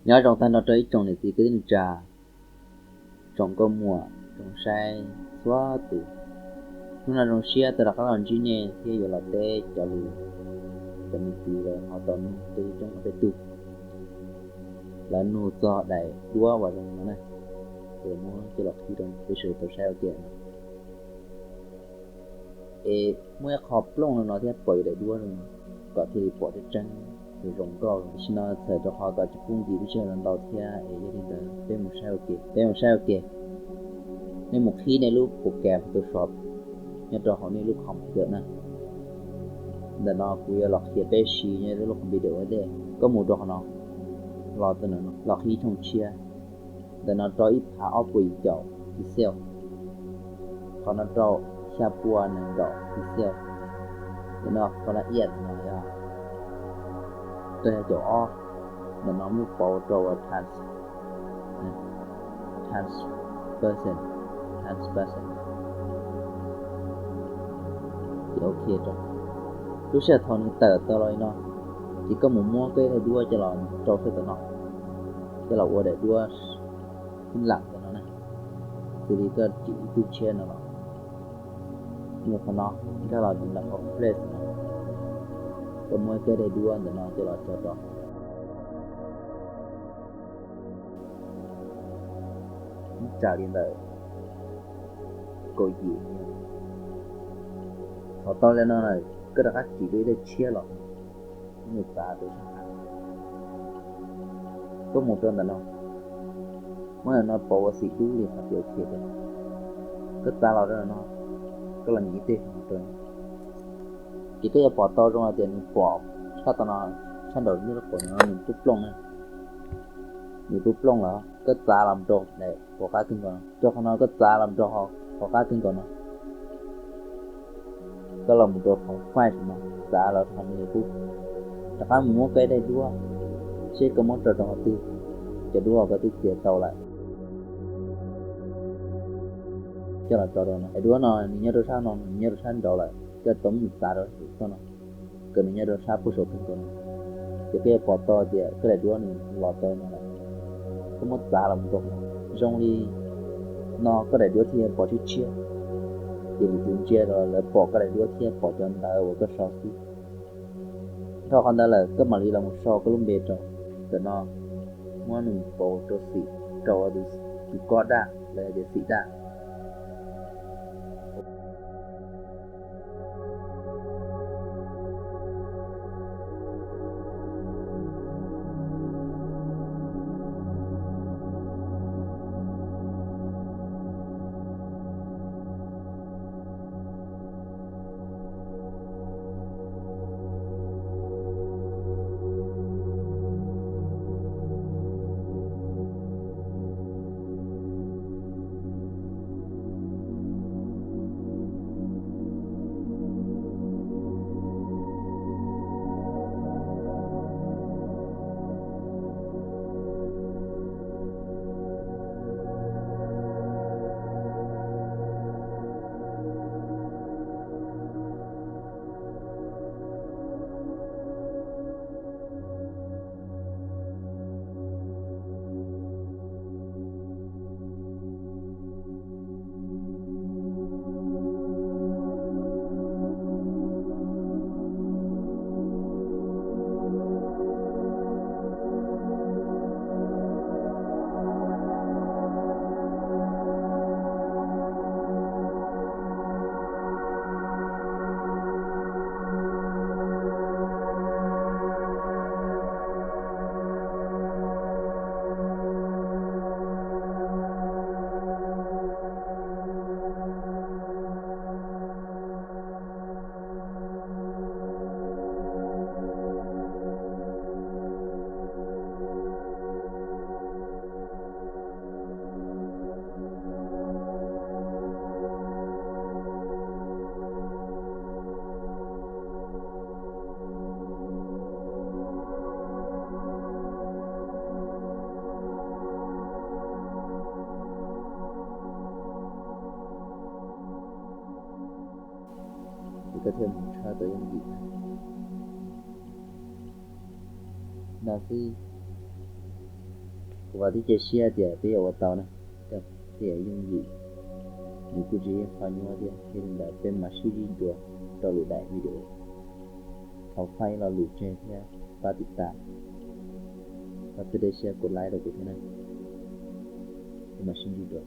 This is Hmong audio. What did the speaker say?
Nyob zoo tag nrho rau ib tsoom niam txiv kwv tij neej tsa, tsoom nkauj muam, tsoom saib txhua tus. Hnub no zoo siab tau rov qab los ntsib nej thiab yuav los teb cov lus cov me txiv lawv ho tau nug rau ib tsoom peb tug. Lawv nug txog daim duab uas zoo no na, es muab coj los qhib rau peb sawv daws tau saib ua ke. Es muaj ib qho plooj no thiab pom yus daim duab zoo no, kom thiaj li pom tseeb tseeb zoo nkauj. Tam sim no txhawm rau qhov kom tsis pub nkim lub sij hawm ntau thiab es yog li ntawd peb mus saib ua ke, peb mus saib ua ke. Nej mus qhib nej lub program Photoshop nyob rau hauv nej lub computer na. Ntawm no kuv yuav los qhia peb siv nyob lub computer ua ntej. Koj mus rau qhov no, los rau ntawm no los qhib thooj tshiab. Ntawm no rau ib phav ob puas yim caum pixel, qhov no rau xya puas nees nkaum pixel. Ntawm no qhov la iaj ntawm no yog rau xya caum ob. Ntawm no muab pauv rau ua trans, transparent, transparent. Ces ok rau. Lub sij hawm thaum nws tawm tau los li no, ces koj mus muab koj ib daim duab coj los rau sab tom no, coj los ua daim duab ib lam tom no na, xws li koj tsim ib tug tshiab no los, mus qhov no, nkag los ntawm qhov place no, koj muab koj daim duab ntawm no coj los tso rau. Ib tsam li ntawm kaum yim, thaum tau li no lawm koj rov qab tsim dua ib daim tshiab los, nws txav rau sab hauv. Koj mus rau ntawm no, muab ntawm no pauv ua xim dub li qhov tias ok tiag. Koj txav los rau ntawm no, koj los nyem ib teg rau, ces koj yuav pom tau zoo hais tias nws pom sab tom no, sab nraum nyob rau pom no nws plooj plooj na, nws plooj plooj lawm. Koj txav los rau daim pom qab kawg nkaus no, rau qhov no koj txav los rau qhov qab kawg nkaus no, koj los mus rau qhov file no, txav los rau qhov no, rov qab mus muab koj ib daim duab, seb koj muab rau rau qhov twg, cov duab uas koj twb txiav tau lawm. Coj los tso rau no, daim duab no nws nyob rau sab no, nws nyob rau sab nraud lawm, koj tau muab nws txav rau saum toj no, kom nws nyob rau sab puag saum kawg nkaus no, ces koj yuav pom tau tias koj daim duab nws los tau no lawm. Koj muab txav los mus rau no, zoo li no koj daim duab thiaj pom tshiab tshiab, ces lwm tus ntsia los lawv pom koj daim duab thiab pom cov ntawv uas koj sau xwb. Dhau qhov ntawd lawm koj mam li los mus sau koj lub npe rau ntawm no, muab nws pauv rau xim, rau tus kob daj los yog tias xim daj. Ces koj thiaj mus tshawb tau yooj yim na. No xwb. Kuv vam thiab cia siab tias peb yuav ua tau na, tej yam yooj yim, nws kuj tsis yog qhov nyuaj thiab. Yog li ntawd peb mam sib ntsib dua rau lwm daim video. Thov pab ib lo lus tseg thiab pab tim tas, pab txhawb siab kuv laib rau kuv thiab na. Peb mam sib ntsib dua.